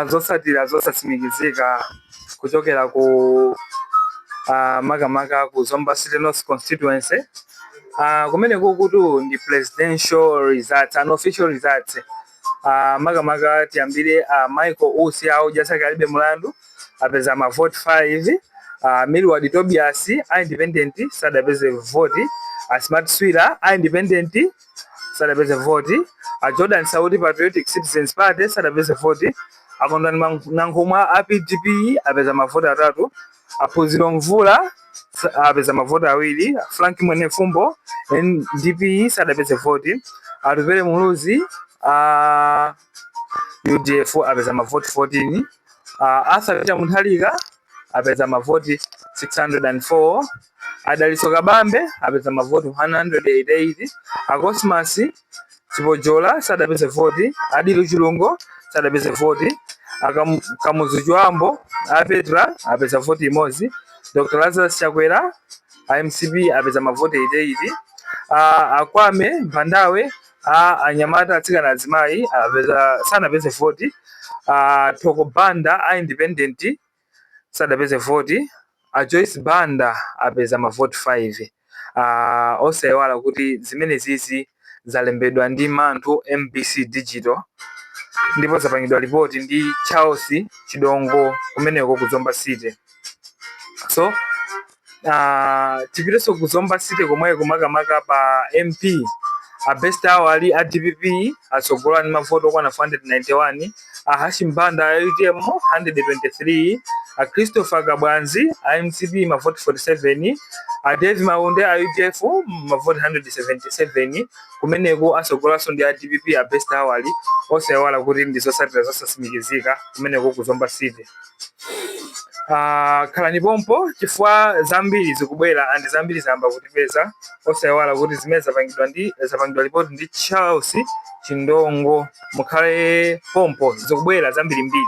Zotsatira zosatsimikizika kuchokera ku makamaka ku Zomba City North constituency. Kumene kukutu ndi presidential results, unofficial results. Makamaka tiyambire Michael Usi awo Jasake alibe mulandu apeza ma vote 5. Milward Tobias a independent sadapeze vote. Smart Swira a independent sadapeze vote. Jordan Saudi, Patriotic Citizens Party, sadapeze vote. Akondwani Nankhumwa a PDP apeza mavoti 3. Aphunziro Mvula apeza mavoti 2. Frank Mwenefumbo, NDP, sadapeze voti. Atupele Muluzi a UDF apeza mavoti 14. Arthur Peter Mutharika apeza mavoti 604. Adaliso Kabambe apeza mavoti 188. Acosmas Chipojola sadapeze voti. Adilu Chilungo sadapeze voti. Kamuzu Chibambo a Petra apeza voti imodzi. Dr Lazarus Chakwera a MCP apeza mavoti 88. Akwame Bandawe a anyamata, atsikana, azimayi apeza, sanapeze voti. Thoko Banda a independent sadapeze voti. A Joyce Banda apeza mavoti 5. Osayiwala kuti zimene zizi zalembedwa ndi Manthu MBC Digital ndipo zapangidwa ripoti ndi Charles Chidongo kumeneko ku Zomba City. So tipitenso ku Zomba City komweko, makamaka pa MP a Best Awali a DPP atsogola ndi mavoti okwana 491, a Hashim Banda a UTM 123, a Christopher Kabwanzi a MCP mavoti 47, a Dave Maunde a UDF mavoti 177. Kumeneko atsogolanso ndi a DPP a Best Awali. Osayiwala kuti ndi zotsatira zosatsimikizika kumeneko ku Zomba City. Khalani pompo chifukwa zambiri zikubwera and zambiri zayamba kutipeza. Osayiwala kuti zimene zapangidwa ripoti ndi Charles Chindongo. Mukhale pompo, zikubwera zambirimbiri.